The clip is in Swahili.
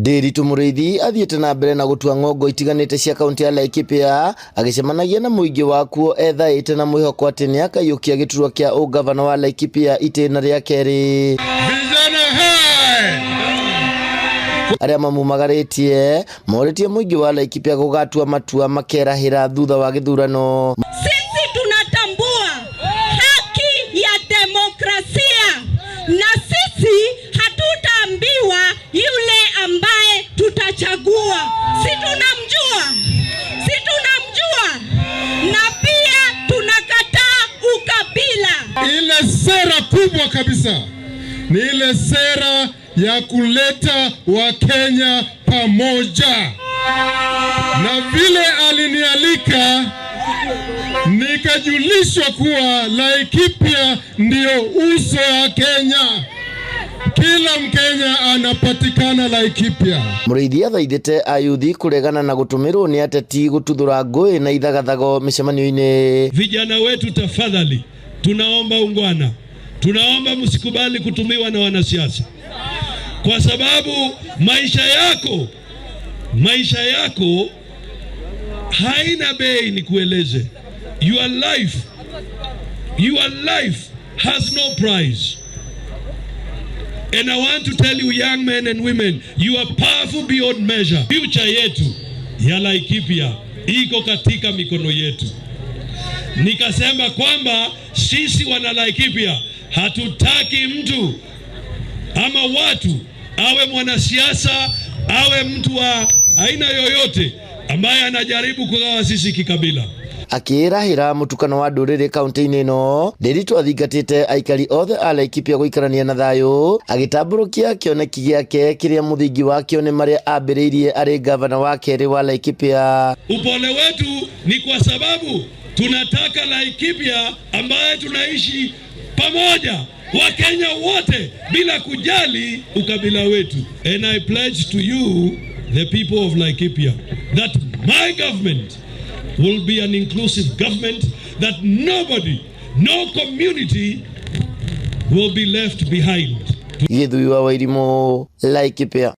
Ndiritu Muriithi athiĩte na mbere na gũtua ng'ongo itiganĩte cia kaunti ya Laikipia, agĩcemanagia na mũingĩ wakuo ethaĩte na mwĩhoko atĩ nĩakaiyũkia gĩturwa kĩa ũgavana wa Laikipia itĩna rĩa kerĩ. Vijana hai! Arĩa mamumagarĩtie morĩtie mũingĩ wa Laikipia gũgatua matua makerahĩra thutha wa gĩthurano. Sisi tunatambua haki ya demokrasia na sisi hatutaambiwa yule ambaye tutachagua. Si tunamjua? Si tunamjua? Na pia tunakataa ukabila. Ile sera kubwa kabisa ni ile sera ya kuleta Wakenya pamoja, na vile alinialika nikajulishwa kuwa Laikipia ndio uso wa Kenya. Kila Mkenya anapatikana Laikipia. Mũrĩithi athaithĩte ayuthi kũregana na gũtũmĩrwo nĩ ateti gũtuthũra ngũĩ na ithagathago mĩcemanio-inĩ. Vijana wetu, tafadhali, tunaomba ungwana, tunaomba msikubali kutumiwa na wanasiasa, kwa sababu maisha yako haina bei. Nikueleze, your life has no price. And I want to tell you, young men and women, you are powerful beyond measure. Future yetu ya Laikipia iko katika mikono yetu. Nikasema kwamba sisi wana Laikipia hatutaki mtu ama watu, awe mwanasiasa, awe mtu wa aina yoyote ambaye anajaribu kugawa sisi kikabila. Akĩĩrahĩra mũtukano wa ndũrĩrĩ kaunti-inĩ ĩno, Ndiritu athingatĩte aikari othe a Laikipia gũikarania na thayũ, agĩtambũrũkia kĩoneki gĩake kĩrĩa mũthingi wakĩo nĩ marĩa ambĩrĩirie arĩ gavana wa kerĩ wa Laikipia. Upole wetu ni kwa sababu tunataka Laikipia ambaye tunaishi pamoja, Wakenya wote, bila kujali ukabila wetu. And I pledge to you, the people of Laikipia, that my government will be an inclusive government, that nobody, no community will be left behind. Gĩthui wa Wairimũ, Laikipia.